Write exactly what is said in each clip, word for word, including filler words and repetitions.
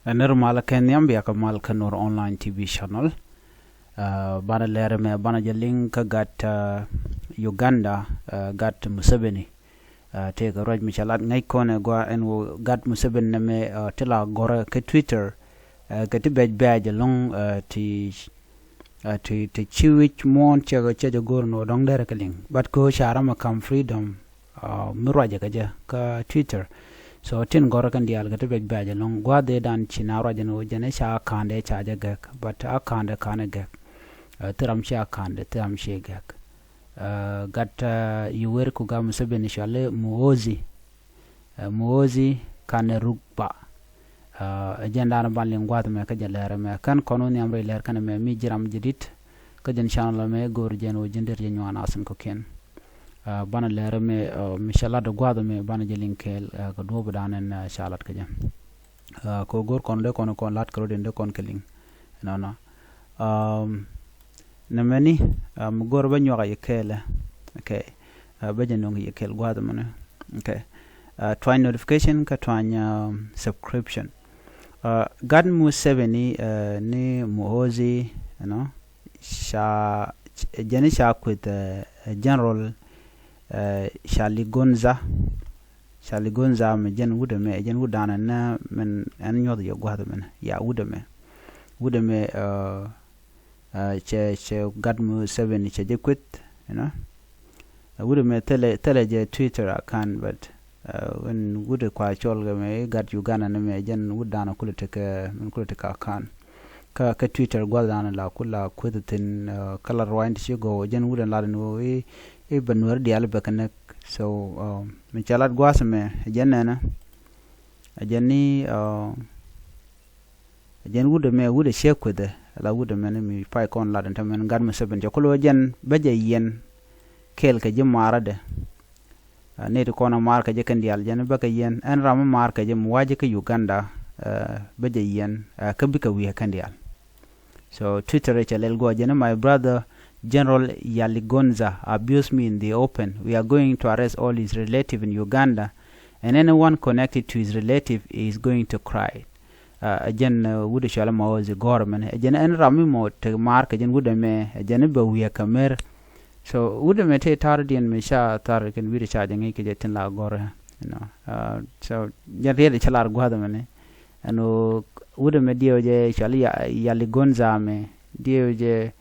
Ɛ nir mal kɛ nhiam bia kɛ mal kɛ Nuer Online T V channel. Banɛ lɛr mɛ banɛ jɛ liŋ kä gat Uganda, gat Museveni. Tëëkɛ ruac mi ca lat ŋäc kɔn ɛ gua ɛn wä gat Museveni nɛ mɛ ti la gɔrɛ kɛ Twitter kɛ ti bɛc bɛc ɛlɔ̱ŋ ti ti ti ci wic muɔ̱ɔ̱n cɛ cɛ jɛ go̱r nɔ dɔ̱ŋ derɛ kɛ liŋ, but kɛ ca ram ɛ kam freedom mi ruacɛ kɛ jɛ kä Twitter. So tin gɔrɛ kɛn diaal kɛ ti bɛc bɛc ɛlɔ̱ŋ gua̱a̱th dee dan ci na ruacɛ ni wä jɛn ɛ ca ka̱ndɛ ca jɛ gɛk, but a ka̱ndɛ ka̱n ɛ gɛk. Thi ram ci a ka̱ndɛ thi ram ci gɛk. Gat Yoweri Kaguta Museveni cɔali Muhoozi. Muhoozi Kainerugaba. Ɛ jɛn dan ban liŋ gua̱a̱th mɛ kä jɛ lɛr mɛ kɛn kɔn wä nhiam rɛy lɛr kɛn mɛ mi ji̱ ram jɛ dit. Kä jɛn channel mɛ go̱r jɛn wä ji̱n der jɛ nyuan asin kɔ̱kiɛn. Banɛ lɛr mɛ mi cɛ lat gua̱a̱th mɛ banɛ jɛ liŋ kɛɛl kɛ duɔ̱ɔ̱p dan ɛn ca lat kä jɛ. Kɛ go̱r kɔn dee kɔn kɔn lat kɛ rot in dee kɔn kɛ liŋ. Nɔnɔ. Nɛ mɛni mi go̱r bä nyuak a yɛ kɛɛlɛ. Okay. Bä jɛ nuŋ yɛ kɛɛl gua̱a̱th mɛni. Okay. Tuany notification kä tuany subscription. Gat Museveni ni Muhoozi, you know, ca jɛni ca kueth general ca ligonza. Ca ligonza mɛ jɛn wut ɛmɛ jɛn wut danɛ nɛ mɛn ɛn nyuɔth yɛ gua̱th mɛn ya wut ɛmɛ. Wut ɛmɛ cɛ cɛ gat Museveni cɛ jɛ kueth, you know. Wut ɛmɛ thilɛ thilɛ jɛ Twitter account, but wut ɛ kua cɔl kɛ mɛ gat Uganda ni mɛ jɛn wut danɛ kulɛ tekɛ mɛn kulɛ tekɛ account. Kä kä Twitter gua̱th danɛ la kula kueth thin kä la ruany ti ci gɔw jɛn wut ɛn lat ni wä i̱ bɛ nuɛr diaal bɛ kɛ näk. So mi ca lat gua̱th mɛ jɛn nɛnɛ. Jɛn ni jɛn wut ɛmɛ wut ɛ ciɛ kueth ɛ la wut ɛmɛ ni mi pay kɔn lat in tämɛ ni gat mi Museveni cɛ kulɛ wä jɛn bä jɛ yɛn kɛɛl kɛ ji̱ maradɛ. Ni ti kɔn a maar kɛ jɛ kɛn diaal jɛn bä kɛ yɛn ɛn ram a maar kɛ jɛ mi wa̱cɛ kä Uganda. Bä jɛ yɛn kä bikɛ wi̱i̱ kɛn diaal. So Twitter cɛ lɛl guɔ jɛn, my brother General Yaligonza abused me in the open. We are going to arrest all his relative in Uganda, and anyone connected to his relative is going to cry. Ɛ jɛn wut cɔal ma ɣöö zi gɔ̱r mɛn ɛ jɛn ɛn ram mi mɔ te maar kɛ jɛn wut ɛmɛ ɛ jɛn bɛ wi̱i̱ kɛ mer. So wut ɛmɛ te tar diɛn mi ca tar kɛn wi̱i̱ ca jɛ ŋi̱i̱c kɛ jɛ tin la gɔ̱r. So jɛn riɛt cɛ lar gua̱th mɛn ɛn wut ɛmɛ diɛw jɛ cɔal Yaligonza mɛ diɛw jɛ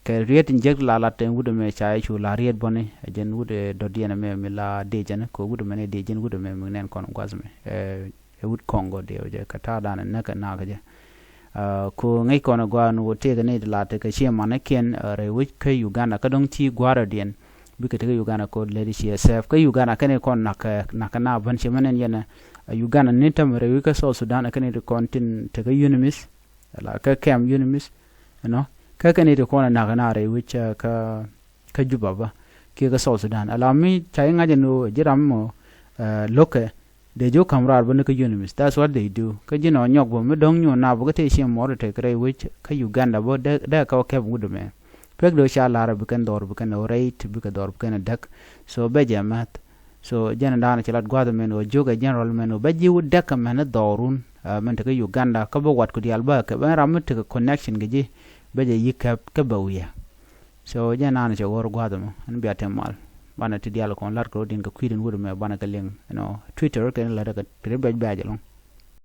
kɛ riet in jek la lat ɛn wut ɛmɛ ca cu la riet bɔni ɛ jɛn wut ɛ dɔ̱diɛn ɛmɛ mi la dee jɛn kɛ wut ɛmɛ ni dee jɛn wut ɛmɛ mi nɛn kɔn gua̱th mɛ. Ɛ wut Kɔŋgɔ diɛw jɛ kɛ ta̱a̱ danɛ näk kɛ nakä jɛ. Ko ŋäc kɔn ɛ gua̱a̱n wä tëëkɛ ni ti la tekɛ ciɛ manikiɛn rɛy wec kä Uganda kä dɔ̱ŋ ti gua̱a̱r ɛ diɛn bikɛ tekɛ Uganda ko lɛt ciɛ sɛf kä Uganda kɛn ikɔn nakä nakä na bän ciɛ mɛn ɛn yɛn ɛ Uganda ni tämɛ rɛy wec kä South Sudan ɛ kɛn ikɔn tin tekɛ UNMISS. La kä kɛm UNMISS, you know, kä kɛn ikɔn nakä na rɛy wec kä kä Juba bä kiɛ kä South Sudan. Ala mi ca i̱ ŋa̱c ɛn ɣöö ji̱ ram mɔ lo̱kɛ dee ji̱ wä ka̱m raar bä ni kä UNMISS. That's what they do. Kä ji̱ nɔ nyɔk bä mi dɔ̱ŋ nyuɔ̱n na bä kä tëë ciɛ mɔɔr tɛ kɛ rɛy wec kä Uganda bä dee dee kä wä kɛp wut ɛmɛ. Pek dee ca lar bi kɛn dhɔr bi kɛn ɣöö rɛy ti bikɛ dhɔr bi kɛn däk. So bɛ jɛ mäth. So jɛn da̱a̱n ci lat gua̱th mɛn ɣöö jiök ɛ general mɛn ɣöö bɛ ji̱ wä däk kɛ mɛn dhɔrun mɛn te kä Uganda kä bä wat ku diaal bä kɛ bä ram mi tekɛ connection kɛ ji̱ bɛ jɛ yi̱ kɛp kä bɛ wi̱i̱. So jɛ naan cɛ ɣöör gua̱a̱th ɛmɔ ɛn bia tɛm mal. Banɛ ti diaal kɔn lat kɛ rot in kɛ kui̱din wut ɛmɛ banɛ kɛ liŋ, you know, Twitter kɛn lät kɛ ti ri bɛc bɛc ɛlɔ̱ŋ.